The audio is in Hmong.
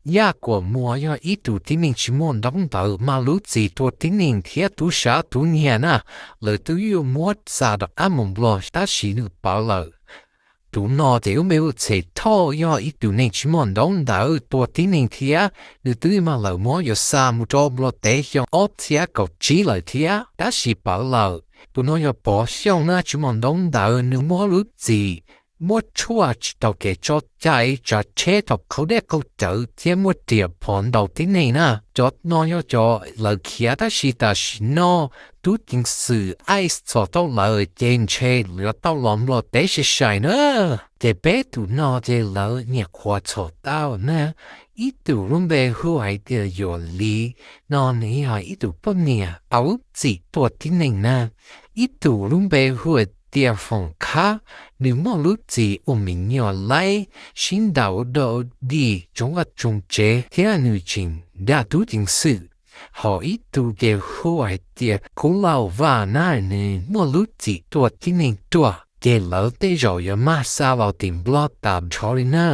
Yaj Kuam Muas yog ib tug tib neeg tsis muaj ntaub ntawv mas lub txim tua tib neeg thiab tub sab tub nyiag na, lawv twb yuav muab xa rov qab mus Nplog tab sis nws pawv lawm. Tus no ces lub npe hu Txhem Thoj, yog ib tug neeg tsis muaj ntaub ntawv tua tib neeg thiab nws twb mag lawv muab yuav xa mus rau Nplog teb xyoo ob txhiab kaum tsib lawm thiab tab sis pawv lawm. Tus no yog Pov Xyooj na, tsis muaj ntaub ntawv, nws muab lub txim muab tshuaj tsis tau kev tso cai, tsav tsheb thaum qaug dej qaug cawv thiab muaj riam phom ntaus tib neeg na. Cov no yog cov lawv khiav tab sis tam sim no tub ceev xwm ICE txhom tau lawm ces ntshe yuav tau los Nplog teb sai sai na. Ces peb tus no ces lawv nyuam qhuav txhom tau na. Ib tug lub npe hu hais tias Yuam Li no, nws yog ib tug poj niam tau lub txim tua tib neeg na. Ib tug lub npe hu hais tias Foom Khab, nws muaj lub txim ua me nyuam laib sib ntaus dog dig tsoob vaj tsoob tsev thiab nws tseem dag tub ceev xwm. Ho ib tug ces hu hais tias Kub Lauj Vaj na, nws muaj lub txim tua tib neeg tuag ces lawv tej zaum yuav mag xa los tim Nplog tag nrho li na.